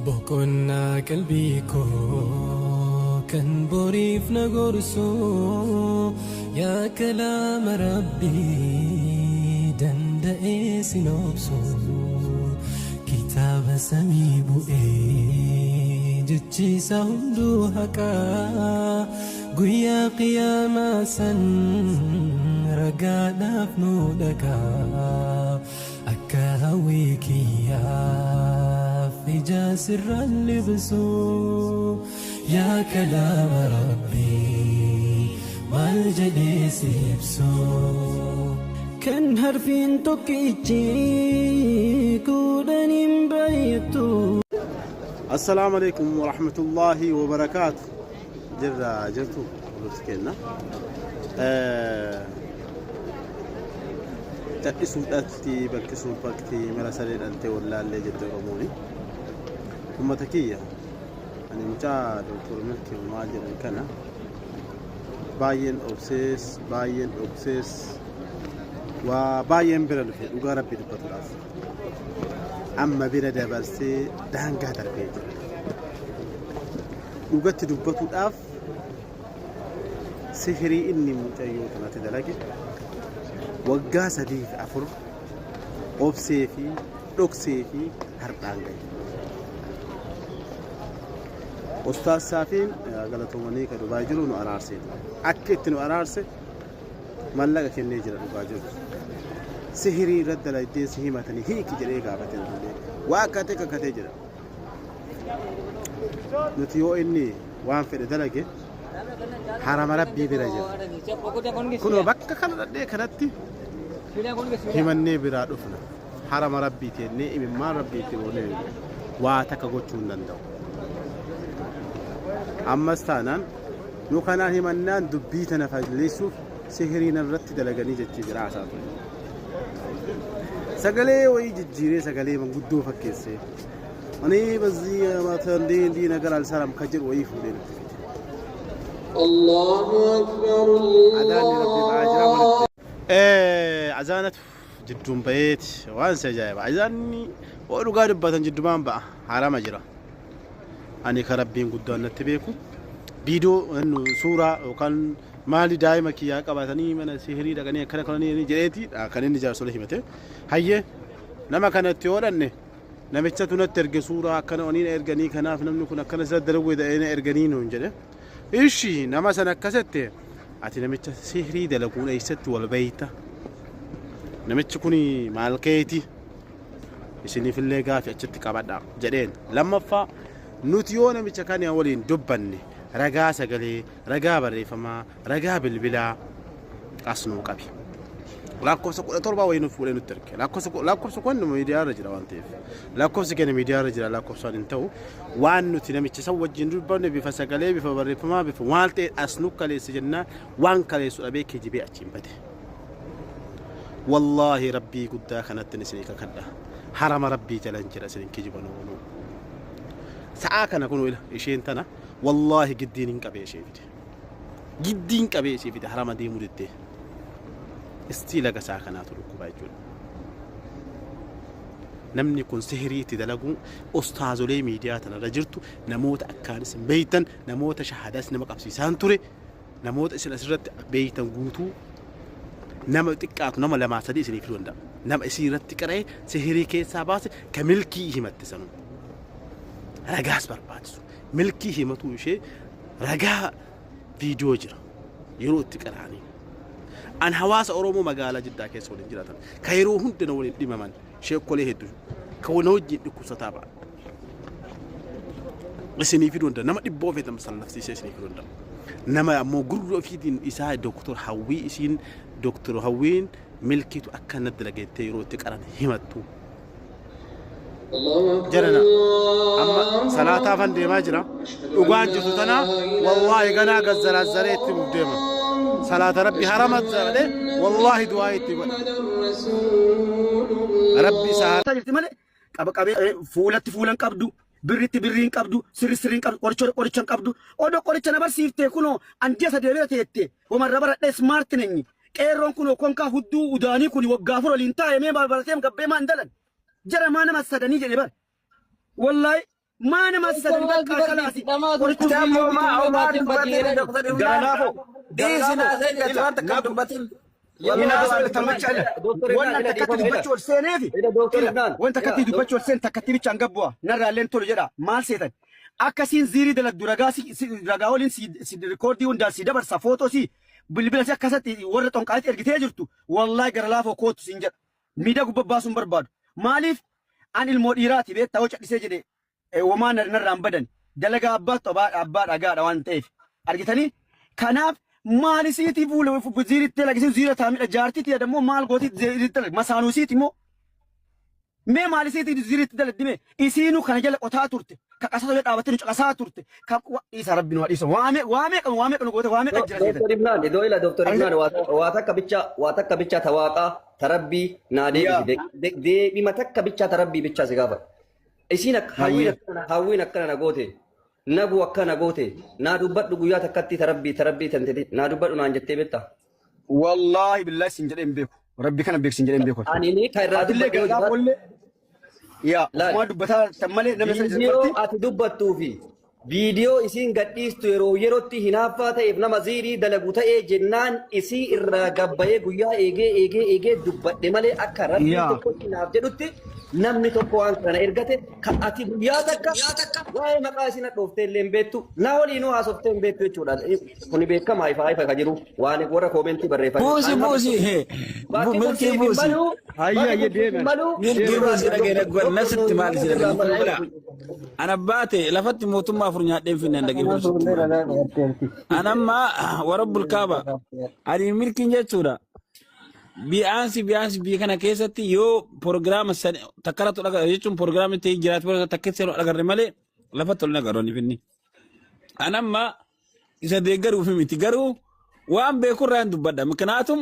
Boqonnaa qalbii koo kan boriif na gorsu, yaa kalaama Rabbii danda'ee sin obsu, kitaaba samii bu'ee jechi isaa hunduu haqaa, guyyaa qiyaamaa san ragaadhaaf nu dhaqaa. Akka hawwii kiyyaaf ija sirraan libsu, yaa kalaama Rabbii maal jedhee si ibsu. Kan harfiin tokkichi kudhaniin baay'attu. Assalaamu alaikum warahmatullaahi wabarakaatu. Jirra jirtu hordofti kenna. Cadhisuuf dhalti, baqqisuuf baqti, mara saree dhaltee wallaallee jette Oromooni. Uummata kiyya, ani mucaa Dooktor Milkii maal jedhan kana baay'een obsees, baay'een dhoksees, waa baay'een bira dhufe dhugaa Rabbii dubbatuudhaaf. Amma bira dabarsee daangaa darbee jira. Dhugatti dubbatuudhaaf sihirii inni mucayyoo tanatti dalage waggaa 3 fi 4 obsee fi dhoksee fi hardhaan gahe. Ustaaz Saafiin galatoomanii ka Dubaay jiru nu araarsee ture. Akka itti nu araarse mallaqa kennee jira dhugaa jiru. Sihirii irratti dalagdee si himatanii hiiki jedhee gaafate illee waa akkatee kakatee jira. Nuti yoo inni waan fedhe dalage harama Rabbii bira jira. Kunoo bakka kana dhadhee kanatti himannee biraa dhufna. Harama Rabbii teennee imimmaan Rabbii itti goonee waa takka gochuu hin danda'u. Ammas taanaan nu kanaan himannaan dubbii tana falleessuuf sihirii narratti dalaganii jechee jira haasaa ture. Sagalee wayii jijjiiree sagalee manguddoo fakkeessee ani በዚህ እንዲህ እንዲህ ነገር አልሰራም ka jedhu wayii fuudhee nutti fide. الله أكبر. Adaanni Rabbii ba'aa jira walitti. Azaanatu jidduun ba'eeti waan si ajaa'iba. Azaanni oo dhugaa dubbatan jiddumaan ba'a harama jira. Ani ka Rabbiin guddaan natti beeku viidiyoo suuraa yookaan maali daa'ima kiyyaa qabatanii mana sihirii dhaqanii akkana kananii jedheeti kan inni jaarsolee himate. Hayyee, nama kanatti yoo dhanne namichatu natti erge, suuraa akkana waniin erganii, kanaaf namni kun akkana sirratti dalaguu na erganii nuun jedhe. Ishi, nama sana akkasette ati namicha sihirii dalaguun eessatti wal beeyta? Namichi kun maal keeti? Isiniifillee gaafi achitti qabadha jedheen. Lammaffaa, nuti yoo namicha kana waliin dubbanne ragaa sagalee, ragaa barreeffamaa, ragaa bilbilaa as nuu qabi. Lakkoofsa 17 wayii nuuf fuudhee nutti erge. Lakkoofsa kun miidiyaa irra jira waan ta'eef. Lakkoofsi keenya miidiyaa irra jira, lakkoofsaan hin ta'u. Waan nuti namicha san wajjin dubbanne bifa sagalee, bifa barreeffamaa, bifa waan ta'e as nu kaleesse jennaan waan kaleessu dhabee kijibee achiin bade. Wallaahi Rabbii guddaa kanatti isinii kakadha. Harama Rabbii jalan jira, isin kijiban oolu. Sa'aa kana kun ila isheen tana wallaahi giddiin hin qabee ishee fide. Giddiin qabee ishee fide, harama deemuu diddee. Istii laga isaa kanaatu dhukkubaa jechuudha. Namni kun sihirii itti dalaguu ustaazolee miidiyaa tanarra jirtu, namoota akkaan isin beeytan, namoota shahaadaas nama qabsiisaan ture, namoota isin asirratti beeytan guutuu, nama xiqqaatu nama lamaa sadii isinii fiduu danda'a. Nama isii irratti qara'ee sihirii keessaa baase ka milkii himatte sanuu. Ragaas barbaachisu. Milkii himatuu ishee ragaa viidiyoo jira. Yeroo itti qara'anii. An hawaasa Oromoo magaalaa Jiddaa keessa waliin jiraatan ka yeroo hunda na waliin dhimaman, sheekkolee hedduu ka na wajjin dhukkubsataa ba'an. Isinii fiduu danda'a. Nama dhibboo feetan sallafsiisee isinii fiduu danda'a. Nama ammoo gurra ofiitiin isaa Dooktor Hawwii, isiin Dooktor Hawwiin milkiitu akka natti dalageettee yeroo itti qaran himattu. Jarana, amma salaataafan deemaa jira. Dhugaan jirtu tana wallaahi ganaa gazzarazzaree itti nuuf deema. Salaata Rabbi harama jedhee wallaahi du'aa itti godha. Rabbi isaa jirti malee qaba qabee fuulatti fuula hin qabdu, birritti birrii hin qabdu, sirri sirrii hin qabdu, qoricha qoricha hin qabdu. Odoo qoricha na barsiiftee kunoo anjii asa deebi'a teette homarra baradhee smart nenyi. Qeerroon kunoo konkaa hudduu udaanii kun waggaa 4 waliin taa'e mee baratee gabbee maan dalan jara maa nama sadanii jedhe bar wallaahi. Maa nama sisan bakka kalaasi. Garanaafoo. Dubbatin. Wanna takkatti dubbachuu ol seeneefi. Wanta takkatti dubbachuu ol seen takkatti bichaan gabbu'a. Narraalleen tolu jedha. Maal seetan? Akkasiin ziirii dalagdu ragaa ragaa waliin si rikoordii hundaan si dabarsa, footoo si bilbila si akkasatti warra xonqaatti ergitee jirtu, wallaahi gara laafoo kootu siin jedha. Miidhaa gubbaa baasuun barbaadu. Maaliif an ilmoo dhiiraati beektaa, hoo cadhisee jedhe womaa narraan badan, dalagaa abbaattu abbaa dhagaadha waan ta'eef argitanii. Kanaaf maalisiiti fuula ziiritti dalagisiin ziira taamidha, jaartitti yadammoo maal gooti ziiritti dalagi masaanuusiiti immoo mee maalisiiti ziiritti dalagdime? Isiinuu kana jala qotaa turte, ka qasasa jala dhaabattee nu caqasaa turte, ka dhiisa, rabbi nu haa dhiisa. Waamee waamee qabu, waamee qabu goote, waamee qabu jira seetan. Doktor Ibnaan, iddoo ila Doktor Ibnaan, waa takka bicha, waa takka bicha ta waaqaa ta rabbii naa deebisi. Deebima takka bicha ta rabbii bicha si gaafadha. Isiin akka hawwiin akkana, hawwiin akkana na goote, nagu akkana goote, naa dubbadhu, guyyaa takkatti ta rabbii tanteti naa dubbadhu naan jettee beektaa? Wallaahi billaahi sin jedhee hin beeku. Rabbi kana beeku, sin jedhee hin beeku. Ani ni kan irraa Atillee dubbadhu yoo gargaaf jiraate ollee yaa Laal. ofumaa dubbataa tan malee namni sana Viidiyoo jirti. ati dubbattuu fi viidiyoo isiin gadhiistu yeroo yerootti hinaaffaa ta'eef nama ziirii dalagu ta'ee jennaan isii irraa gabbayee guyyaa eegee eegee eegee dubbadhe malee, akka rabbiin tokkotti naaf jedhutti namni tokko waan kana ergate ka ati guyyaa takka waa'ee maqaa isin hadhooftee illee hin beektu, na waliinuu haasoftee hin beektu jechuudha. Kuni beekamaa ifa ifa ka jiru waan warra koomentii barreeffame. Buusi, buusi. Bakki kun Milkii siif hin buusi. malu. Hayya, Bakki hayya, kun siif hin deeme. malu. Milkii buusi, dhagee dhagee nasitti maal isin dhagee. Ana baate lafatti mootummaa afur nyaadheen finnaan dhagee buusitti. Anamma warabbul kaaba. Ani milkiin jechuudha. Bi'aansi bi'aansi biyya kana keessatti yoo proogiraama takkarratti dhagaa jechuun proogiraamni ta'ee jiraatu takkeessa yeroo agarre malee lafatti ol agarru ni finni. Anamma isa deeggaruuf miti, garuu waan beekurraa hin dubbadha. Miknaatum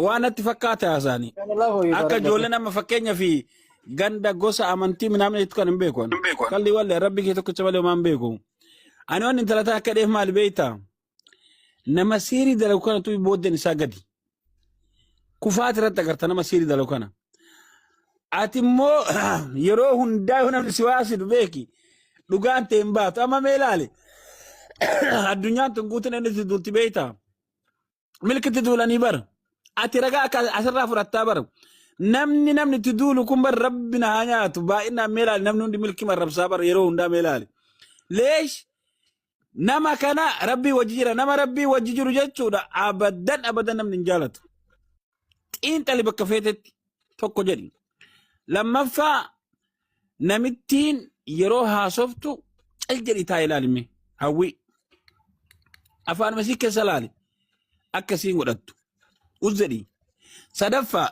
waan natti fakkaate haasaanii. Akka ijoolleen amma fakkeenya fi ganda, gosa, amantii minaamin jettu kan hin beeku. Kalli wallee rabbi kee tokkicha malee homaa hin beeku. Ani waan intala tana akka dheef maal beektaa? Nama siirii dalagu kanatu booddeen isaa gadi. Kufaati irratti agarta nama siirii dalagu kana. Ati immoo yeroo hundaa yoo namni si waasidu beeki, dhugaan ta'e hin baatu. Amma mee ilaali. Addunyaan tun guutuun inni itti duulti beektaa? Milkitti duulanii bar. Ati ragaa akka asirraa fudhattaa bar. Namni itti duulu kun bar, rabbi na haa nyaatu. Baay'inaan mee ilaali, namni hundi milkii marrabsaa bar yeroo hundaa, mee ilaali. Leesh nama kana rabbii wajji jira, nama rabbii wajji jiru jechuudha, abadan abadan namni hin jaalatu. Xiinxali bakka feetetti tokko jedhi. Lammaffaa, namittiin yeroo haasoftu cal jedhi taa ilaalime, hawwii. Afaan masii keessa ilaali. Akkasiin godhattu. Us jedhi. Sadaffaa,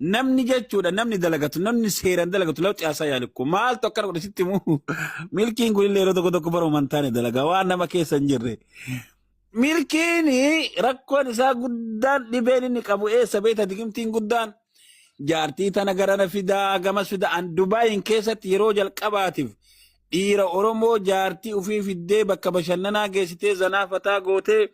namni jechuudha namni dalagatu, namni seeraan dalagatu lawxi haasaa yaalikku maaltu akkana godhe sitti himu. Milkiin kun illee yeroo tokko tokko baruma hin taane dalaga waan nama keessa hin jirre. Milkiin rakkoon isaa guddaan, dhibeen inni qabu eessa beekta? Digimtiin guddaan jaartii tana garana fidaa, gamas fidaa. An Dubaayin keessatti yeroo jalqabaatiif dhiira Oromoo jaartii ofii fiddee bakka bashannanaa geessitee zanaa fataa gootee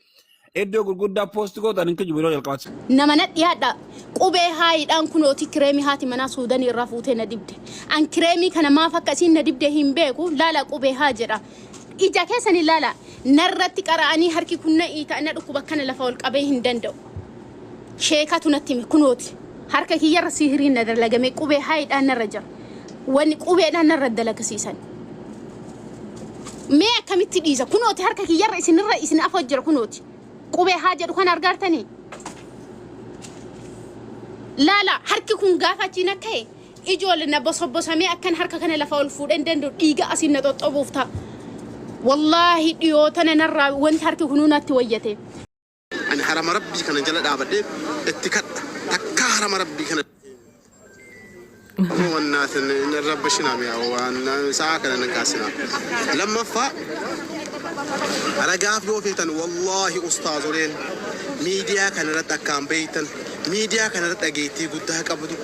iddoo gurguddaa post gootu ani hin kijibu, yeroo jalqabaati. Nama na dhiyaadha. Qubee haayiidhaan kunooti kireemii haati manaa Suudanii irraa fuutee na dibde. An kireemii kana maaf akka isiin na dibde hin beeku. Laala, qubee haa jedha. Ija keessan ilaala. Narratti qara'anii harki kun na iita, na dhukkuba, kana lafa ol qabee hin danda'u. Sheekatu natti hime kunooti. Harka kiyyarra sihiriin na dalagame, qubee haayiidhaan narra jira. Wanni qubeedhaan narra dalagasiisan. Mee akkamitti dhiisa? Kunooti harka kiyyarra isinirra isin afoo jira kunooti. Qubee haa jedhu kana argaartanii? Laala, harki kun gaafa achiin akka ta'e ijoollee na bosobbosamee akkan harka kana lafa ol fuudhee hin danda'u, dhiiga asiin na xoxxobuuf ta'a. Wallaahi dhiyoo tana narraa wanti harki kunuu natti wayyate. Ani harama rabbii kana jala dhaabadhee itti kadha, takkaa harama rabbii kana wannaatin hin rabbashinaa, mi'a waan sa'a kana nan kaasinaa. Lammaffaa, ragaaf yoo feetan, wallaahi ustaazoleen miidiyaa kana irratti akkaan beeytan, miidiyaa kana irratti dhageettii guddaa qabdu,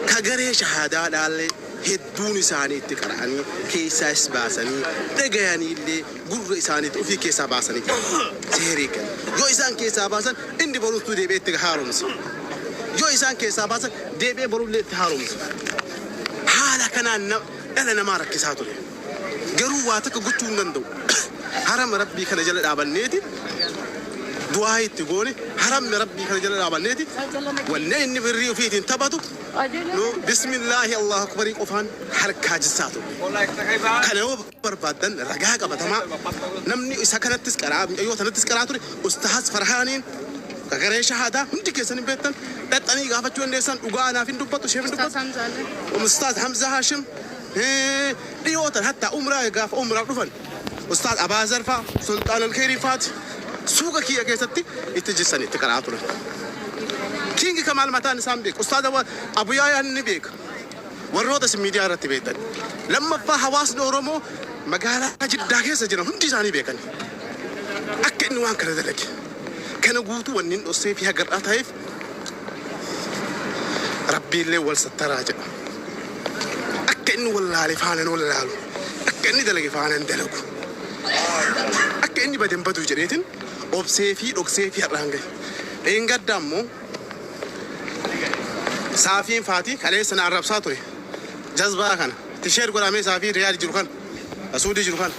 ka garee shahaadaa dhaallee hedduun isaanii itti qara'anii keessaas baasanii dhagayanii illee gurra isaaniitti ofii keessaa baasanii jiru. Seerii kana. Yoo isaan keessaa baasan inni boruttuu deebi'ee itti haaromsa. Yoo isaan keessaa baasan deebi'ee borullee itti haaromsa. Haala kanaan Dhala namaa rakkisaa ture. Garuu waa takka gochuu hin danda'u. Harama Rabbii kana jala dhaabanneeti du'aa itti goone, haramni Rabbii kana jala dhaabanneeti wanne inni birrii ofiitiin taphatu nu bismillaahi Allahu akbarii qofaan harkaa jissaa turre. Kana yoo barbaaddan ragaa qabatamaa namni isa kanattis qaraa, mucayyoo tanattis qaraa ture, Ustaaz Farhaaniin garee shahaadaa hundi keessan hin beektan, dhaxxanii gaafachuu dandeessan. Dhugaa anaaf hin dubbatu, isheef hin Ustaaz dubbatu. Hamzaallee. Ustaaz Hamza Hashim dhiyootan hatta umraa gaafa umraa dhufan Ustaaz Abaazar faa, Sultaan Alkeerii faati suuqa kiyya keessatti itti jissan, itti qaraa turan. Kingi Kamaal mataan isaan beeka. Ustaaz Abuyaayaan ni beeka. Warroota isin miidiyaa irratti beektan. Lammaffaa, hawaasni Oromoo magaalaa Jiddaa keessa jiran hundi isaanii beekan. Akka inni waan kana dalage. Kana guutuu wanni hin dhossee fi hagar'aa ta'eef Rabbiillee wal sattaraa jedha. Akka inni wallaale faana hin wallaalu. Akka inni dalage faana hin dalagu. Akka inni bade hin badu jedheetin obsee fi dhoksee fi har'aan gahe. Dheengadda ammoo saafiin faatii kaleessa na arrabsaa ture. Jazbaa kana. Tisheer godhamee saafii Riyaad jiru kana. Suudii jiru kana.